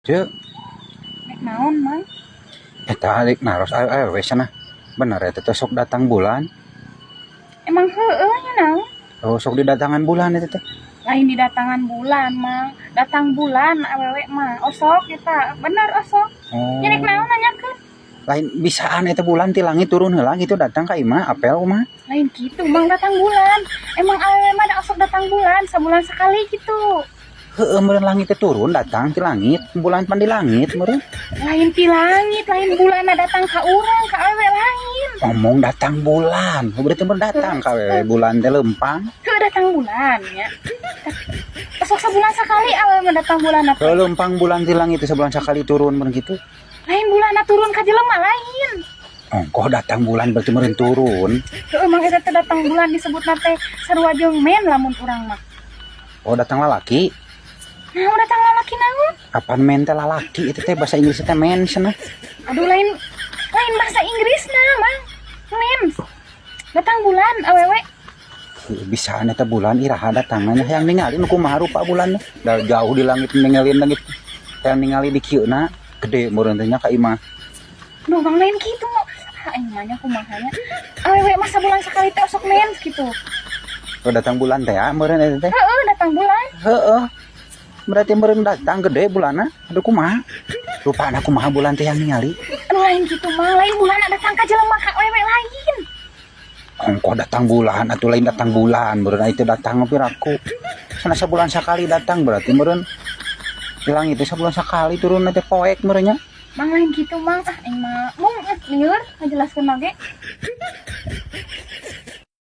Ceu. Rek naon, Mang? Eta rek naros awewe cenah. Bener eta teh sok datang bulan? Emang heueuh nya naon? Oh, sok didatangan bulan eta teh. Lain didatangan bulan, Mang. Datang bulan awewe mah. Osok eta, bener osok. Oh. Nya rek naon nanyakeun? Lain bisaan eta bulan ti langit turun heula gitu datang ka imah apel kumaha? Lain gitu, Mang, datang bulan. Emang awewe mah da osok datang bulan, sabulan sekali gitu. Heueuh, meureun langit teh turun datang ti langit, bulan pan di langit meureun. Lain ti langit, lain bulan datang ka urang, ka awewe lain. Ngomong datang bulan, berarti meureun datang ka awewe bulan teh leumpang. Heueuh, datang bulan nya. Osok sabulan sekali awewe mah datang bulan teh. Heueuh, leumpang bulan ti langit teh sebulan sekali turun meureun gitu. Lain bulan turun ka jelema lain. Ongkoh datang bulan berarti meureun turun. Heueuh, Mang, eta teh datang bulan disebutna teh sarua jeung men lamun urang mah. Oh, datang lalaki. Nah, datang lalaki naon? Apaan men teh lalaki itu teh bahasa Inggris teh men cenah. Aduh, lain lain bahasa Inggris nah, Mang. Men. Datang bulan awewe. Bisaan eta bulan iraha datangna, hayang ningali nu kumaha rupa bulan da jauh di langit, ningalin langit hayang ningali di kieu na gede meureun teh nya ka imah. Duh, Bang, lain kitu. Ah, aing mah nya kumaha nya. Awewe mah sabulan sekali teh osok mens gitu. Oh, datang bulan teh ah meureun eta teh. Heeh, datang bulan. Heeh. Berarti meureun datang gede bulanna. Aduh, kumaha? Rupana kumaha bulan teh yang ningali? Aduh, lain kitu, Mang, lain bulan datang ka jelema, ka awewe lain. Ongkoh datang bulan atuh, lain datang bulan meureun itu datang piraku. Sana sabulan sekali datang berarti meureun di langit teh sabulan sekali turun teh poek meureun nya. Mang, lain gitu, Mang. Ah, aing mah mung ah, lieur ngajelaskeun oge.